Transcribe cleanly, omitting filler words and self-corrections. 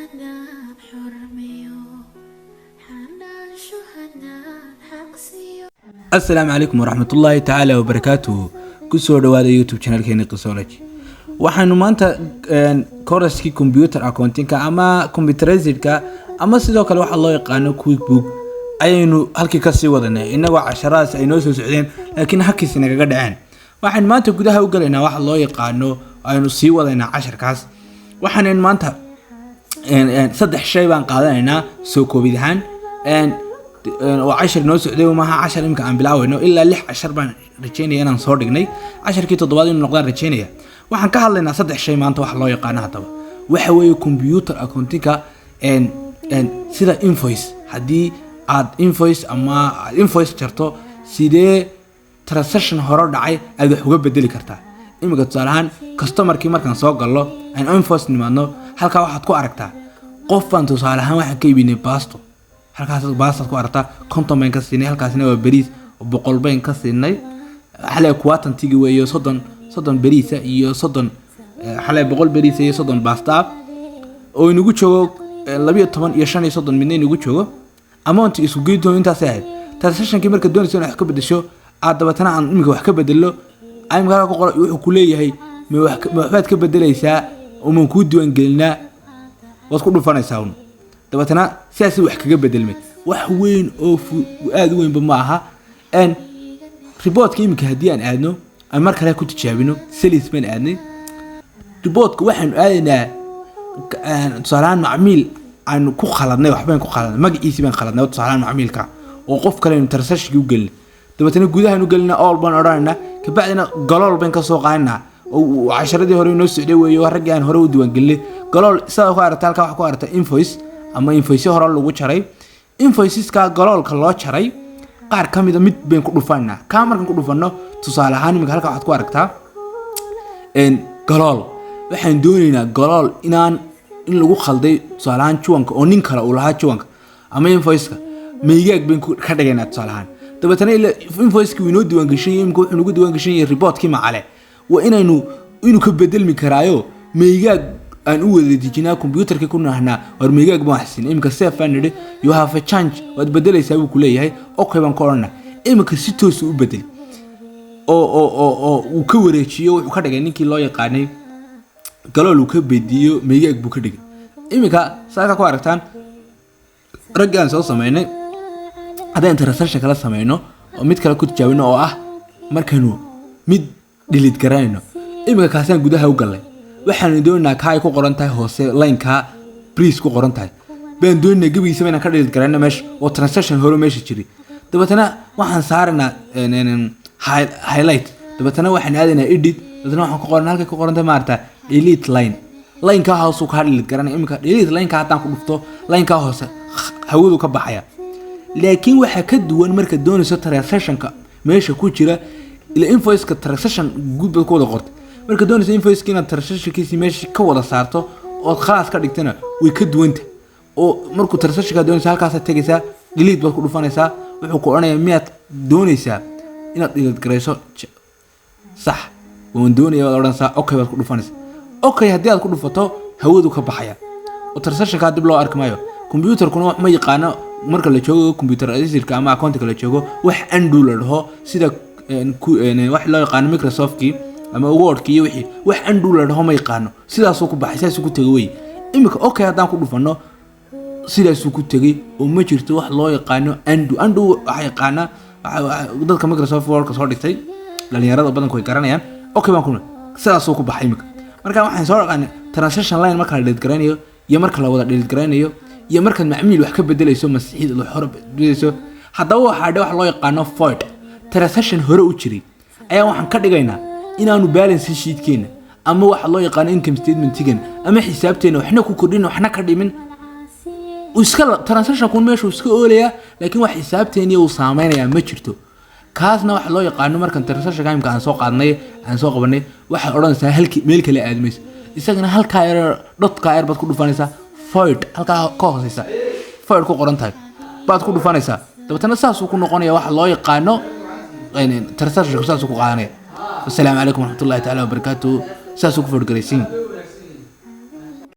Haddaan xurmeeyo, xanaansho haddaan xaqsiyo. Asalaamu calaykum waraxmatullaahi tacaala wabarakaatuhu. Kusoo dhawaada YouTube channelkeeni Qisology. Waxaanu maanta course-kii computer accountingka ama computerizedka ama sidoo kale waxaa loo yaqaano QuickBook ayaynu halkii kasii wadanay, inagoo casharadaas ay noo soo socdeen laakiin halkiisi nagaga dhaceen. Waxaynu maanta gudaha u galaynaa waxa loo yaqaano, aynu sii wadaynaa casharkaas. Waxaanan maanta een, een, saddex shay baan qaadanaynaa soo koobid ahaan oo cashar noo socday maaha cashar imika aan bilaawayno. Ilaa lix cashar baan rajeynaya inaan soo dhignay, casharkii toddobaad inuu noqdaan rajeynaya. Waxaan ka hadlaynaa saddex shay maanta. Waxa loo yaqaano haddaba waxa weeye computer accountingka een, een, sida invoice. Haddii aad invoice ama aad invoice jarto, sidee transaction hore dhacay aad wax uga bedeli kartaa? Iminka tusaale ahaan customerkii markaan soo gallo, aan invoice nimaadno, halkaa waxaad ku aragtaa qof baan tusaale ahaan waxaan ka iibinay baasto. Halkaas baastaad ku aragtaa, 50 bayn ka siinay. Halkaasina waa bariis oo 100 bayn ka siinay. Xalay quantity weeye, 30 bariisa iyo 30, xalay 100 bariisa iyo 30 baasta ah oo inagu joogo 12 iyo 35 midna inagu joogo. Amount isku geynto intaasay ahayd. Transactionkii marka doonayso inaad wax ka bedesho, aad dabatana aan iminka wax ka bedelo, imika halka ku qora wuxuu ku leeyahay ma waxbaad ka bedelaysaa uman kuu diiwaan gelinaa? Waad ku dhufanaysaa un, dabeetana sidaas wax kaga bedelmay. Wax weyn oo aada u weynba ma aha. Reportka iminka haddii aan aadno, aan mar kale ku tijaabino, sales baan aadnay. Reportka waxaanu aadaynaa tusaaleahaan macmiil aanu ku khaladnay, waxbaan ku khaladnay, magaciisii baan khaladnay tusaaleahaan macmiilka oo qof kale aynu transactionkii u gelinay. Dabeetana gudahaan u gelinaa, all baan odhanaynaa, kabacdina galool baan kasoo qaadanaa oo casharadii hore inoo socday weeye, waa raggii aan hore u diiwaangelinay galool. Sidaa ku aragta halkaa waxaa ku aragta invoice ama invoice hore lagu jaray. Invoiceska galoolka loo jaray qaar ka mida mid bayn ku dhufanaa. Kaa markaan ku dhufanno, tusaale ahaan iminka halkaa waxaad ku aragtaa galool. Waxaan doonaynaa galool inaan in lagu khalday tusaale ahaan juwanka oo nin kale uu lahaa juwanka ama invoiceka maygaag bayn ka dhigaynaa tusaale ahaan. Dabeetana ila invoiceki wuu inoo diiwaangeshan yahay imika, wuxuu nagu diiwaangeshan yahay reportkii macale. Waa inaynu inuu ka bedelmi karaayo maygaag aan u wada dejinaa computerkii ku nahnaa war maygaag baan wax siin. Imika save baan nidhi. "You have a change", waad bedelaysaa buu ku leeyahay. Okay baan ka odhanaa. Imika si toos u bedel oo uu ka wareejiyo, wuxuu ka dhigay ninkii loo yaqaanay galool uu ka bediyo, maygaag buu ka dhigay. Iminka saaka ku aragtaan raggii aan soo sameynay. Haddaan transaction kala sameyno oo mid kale ku tijaabino oo ah markaynu mid delete garanayno, iminka kaasaan gudaha u gallay. Waxaanu doonaynaa kaa ay ku qoran tahay hoose line-kaa breeze ku qoran tahay baan doonaynaa gebigiisaba inaan ka delete garayno meesha oo transaction hore meesha jiray. Dabeetana waxaan saaraynaa highlight, dabeetana waxaan aadaynaa edit, dabeetana waxaan ku qoran halkay ku qoran tahay maarata delete line. Line-kaa hoosuu kaa delete garanaya. Iminka delete line-ka haddaan ku dhufto, line-kaa hoose hawadu ka baxaya. Laakiin waxaa ka duwan marka doonayso transactionka meesha ku jira, ila invoiceka transaction guud baad ku wada qortay. Marka doonayso invoiceka inaad transactionkiisi meesha ka wada saarto ood khalaas ka dhigtana, way ka duwanta. Oo markuu transactionka doonaysa, halkaasaad tegaysaa, delete baad ku dhufanaysaa. Wuxuu ku odhanayaa, "Miyaad doonaysaa inaad delete garayso?" "Sax, waan doonaya" baad odhanaysaa. Okay baad ku dhufanaysaa. Okay haddii aad ku dhufato, hawadu ka baxaya oo transactionkaa dib loo arki maayo. Computerkuna wax ma yaqaano marka la joogo computerizedka ama accountingka la joogo wax undo la dhaho, sida wax loo yaqaano Microsoftkii ama Wordki iyo wixii. Wax undo la dhaho ma yaqaano. Sidaasuu ku baxay, sidaasuu ku tegay wey. Iminka okay haddaan ku dhufano, sidaasuu ku tegay oo ma jirto wax loo yaqaano undo. Undo waxaa yaqaana dadka Microsoft Wordka soo dhigtay, dhalinyarada badanku way garanayaan. Okay baan ku sidaasuu ku baxay. Iminka marka waxaan soo dhaqaanay transaction line marka la delete garaynayo iyo marka la wada delete garaynayo iyo markaad macmiil wax ka bedelayso, masixiid la hore bedelayso. Haddaba waxaa dhe wax loo yaqaano void. Transaction hore u jiray ayaa waxaan ka dhigaynaa inaanu balance sheetkeena ama waxa loo yaqaano income statementigan ama xisaabteena waxna ku kordhin, waxna ka dhimin. Uu iska transactionku meesha uu iska oolayaa, laakiin wax xisaabteeni uu saameynayaa ma jirto. Kaasna waxa loo yaqaano markan transaction imka aan soo qaadnay, aan soo qabanay, waxaad odhanaysaa halkii meel kale aadmayso. Isagana halkaa yar dotkaa yar baad ku dhufanaysaa, void halkaa ka hooseysa void ku qoran tahay baad ku dhufanaysaa. Dabeetana saasuu ku noqonaya waxa loo yaqaano transaction, saasuu ku qaadanaya. Wasalaamu calaykum waraxmatullahi tacaala wabarakaatuhu. Saasuu ku void garaysiin.